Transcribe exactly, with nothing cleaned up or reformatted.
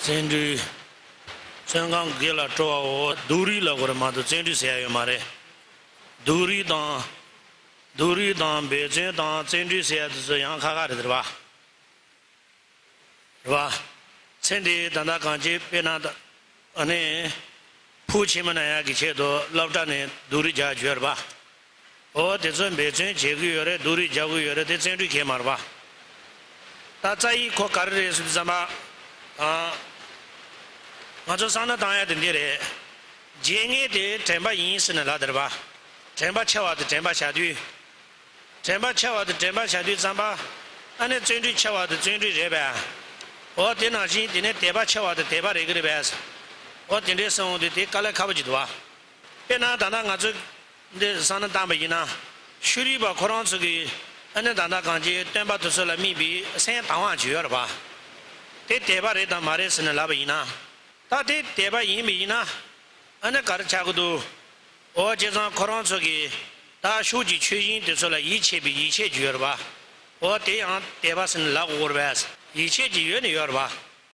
བརྩོན་འགྲུས། བརྩོན་གང་གི་ལ་སྤྲོ་བའོ། སྡུག་རུས་ལབ་དགོས་རེད་མ་གཏོགས་བརྩོན་འགྲུས་ཟེར་ཡ་ཡོད་མ་རེད། སྡུག་རུས་དང་། སྡུག་རུས་དང་འབད་བརྩོན་དང་བརྩོན་འགྲུས་ཟེར་ཡ་དེ་ཚོ་ཡང་ཁག་ཁག་རེད་དེ་རེད་བ། རེད་བ། ཚེ་འདིའི་ད་ལྟ་གང་ཅི་དཔེར་ན་ད། ཨ་ནི། ཕུགས་ཆེན་མོ་ན་ཡག་གི་ཆེད་དུ་སློབ་གྲྭ་ནས་སྡུག་རུས་རྒྱག་རྒྱུ་ཡོད་རེད་པ། འོ་དེ་ཚོ་འབད་བརྩོན་བྱེད་ཀྱི་ཡོད་རེད། སྡུག་རུས་རྒྱག་གི་ཡོད་རེད། དེ་བརྩོན་འགྲུས་གང་ཡང་མ་རེད་པ། ད་རྩ་ཡི་ཁོ་ག་རེ་རེད་ཟེར་དུས་ཙམ་པ། ཨ། ང་ཚོ་བསམ་བློ་བཏང་ཡ་དེ་འདི་རེད། བརྗེད་ངས་དེ་དྲན་པ་ཡིན་ཟེར་ནས་ལབ་དེ་རེད་པ། དྲན་པ་འཆལ་བ་དེ་དྲན་པ་བྱ་དུས། དྲན་པ་འཆལ་བ་དེ་དྲན་པ་བྱ་དུས་ཙམ་པ། ཨ་ནི་བརྩོན་འགྲུས་འཆལ་བ་དེ་བརྩོན་འགྲུས་རེད་པས། འོ་དེ་ནང་བཞིན་དེ་ནས་དད་པ་འཆལ་བ་དེ་དད་པ་རེད་གི་རེད་པས། འོ་དེ་འདྲའི་གསུང་འོང་དུས་དེ་དཀའ་ལས་ཁག་པོ་ཅིག་འདུག་བ། དཔེར་ན་ད་ལྟ་ང་ཚོས་འདི་བསམ་བློ་བཏང་པ་ཡིན་ན། ཤུལ་རིག་པ་ཁོ་རང་ཚོ་གིས་ཨ་ནི་ད་ལྟ་གང་ཅིའི་སྟོན་པ་དེ་ཚོ་ལ་དམིགས་པའི་སེམས་དང་བ་ཅིག་ཡོད་རེད་པ། དེ་དད་པ་རེད་དམ་མ་རེད་ཟེར་ནས་ལབ་པ་ཡིན་ན། ད་དེ་དད་པ་ཡིན་པ་ཡིན་ན། ཨ་ནི་ག་རེ་ཆགས་ཀྱི་འདུག་འོ་བྱས་ཙང་ཁོ་རང་ཚོ་གིས་ད་ཕྱོགས་ཀྱི་ཆོས་དབྱིངས་དེ་ཚོ་ལ་ཡིད་ཆེས་པའི་ཡིད་ཆེས་ཀྱི་ཡོད་རེད་པ། འོ་དེ་ཡང་དད་པ་ཟེར་ནས་ལབ་དགོས་རེད་པས། ཡིད་ཆེས་ཀྱི་ཡོད་ནི་ཡོད་རེད་པ།